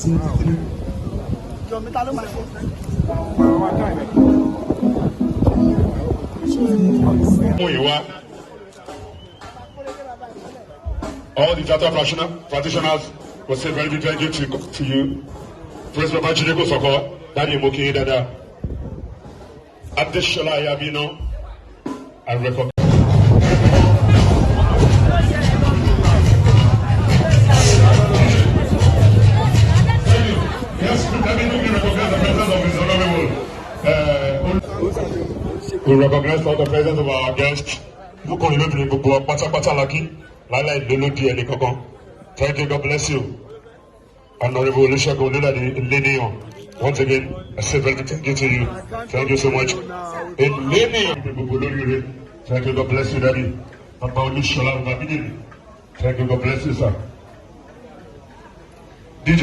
73. Muyiwa. All the theatre practitioners will say very big thank you to you. Prince Babajide Kosoko, Daddy Moki Dada, Adeshola Ayabino, and recognize. Yes, let me quickly recognize the presence of His Honorable. We recognize all the presence of our guests. Lókùnrin lóbìnrin gbogbo wa pátápátá la kí láláì lólódì ẹnì kankan. Thank you, God bless you. Honorable Olusegun Olulade Eleniyan. Once again, I say very big thank you to you. Thank you so much. Eleniyan gbogbo lóríire. Thank you, God bless you, Daddy. Bàbá Olúṣọlá Bàbá Bídèmí. Thank you, God bless you, sir. DJ.